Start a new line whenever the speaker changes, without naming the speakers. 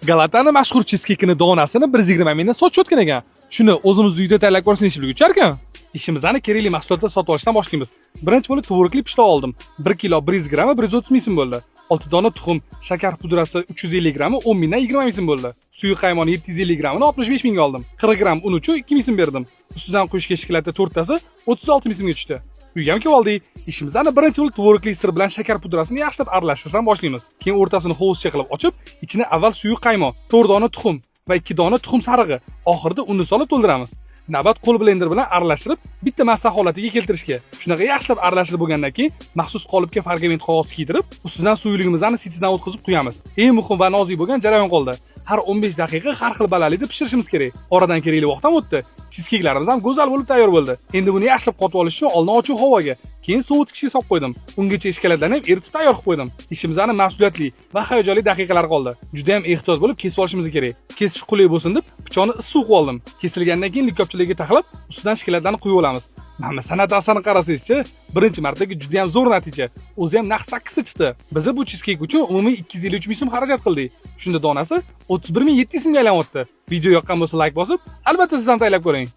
Galatani mashhur cheesecake donasini 120 mingdan sotishayotgan ekan. Shuni o'zimiz uyda tayyorlab ko'rsak, necha pulga tushar ekan? Ishimizni kerakli mahsulotlar sotib olishdan boshlaymiz. Birinchi bo'lib tvorogli pishloq oldim. 1 kilo 100 grammi 130 ming so'm bo'ldi. 6 dona tuxum, shakar pudrasi 350 grammi 10 mingdan 20 ming so'm bo'ldi. Suyuq qaymoq 750 grammini 65 mingga oldim. 40 gramm un uchun 2 ming so'm berdim. Ustidan quyishga shokoladda to'rttasi 36 ming so'mga tushdi. Uyga ham kelib oldik. Ishimizni birinchi bo'lib tvorogli sir bilan shakar pudrasini yaxshilab aralashtirishdan boshlaymiz. Keyin o'rtasini hovuzcha qilib ochib, ichini avval suyuq qaymoq, 4 dona tuxum va 2 dona tuxum sarig'i, oxirida unni solib to'ldiramiz. Navbat qo'l blender bilan aralashtirib, bitta massa holatiga keltirishga. Shunaqa yaxshilab aralashtirib bo'lgandan keyin maxsus qolipga pergament qog'oz kiydirib, ustidan suyuqligimizni sitidan o'tkazib quyamiz. Eng muhim va nozik bo'lgan jarayon qoldi. Har 15 daqiqa har xil balandlikda pishirishimiz kerak. Oradan kerakli vaqt ham o'tdi. Cheesecakelarimiz ham go'zal bo'lib tayyor bo'ldi. Endi buni yaxshilab qotib olish uchun oldin ochiq havoga, keyin sovutgichga solib qo'ydim. Ungacha shokoladlarni ham eritib tayyor qilib qo'ydim. Ishimizni mas'uliyatli va hayajonli daqiqalar qoldi. Juda ham ehtiyot bo'lib kesib olishimiz kerak. Kesish qulay bo'lsin deb pichoqni issiq qilib oldim. Kesilgandan keyin likopchalarga taxlab, ustidan shokoladlarni quyib olamiz. Mana san'at asarini qarasangizchi, birinchi martaga juda ham zo'r natija. O'zi ham naq sakkizta chiqdi. Biz bu cheesecake uchun umumiy 253 ming so'm xarajat qildik. Shunda donasi 31 700 so'mga aylanyapti. Video yoqqan bo'lsa, like bosib, albatta siz ham tayyorlab ko'ring.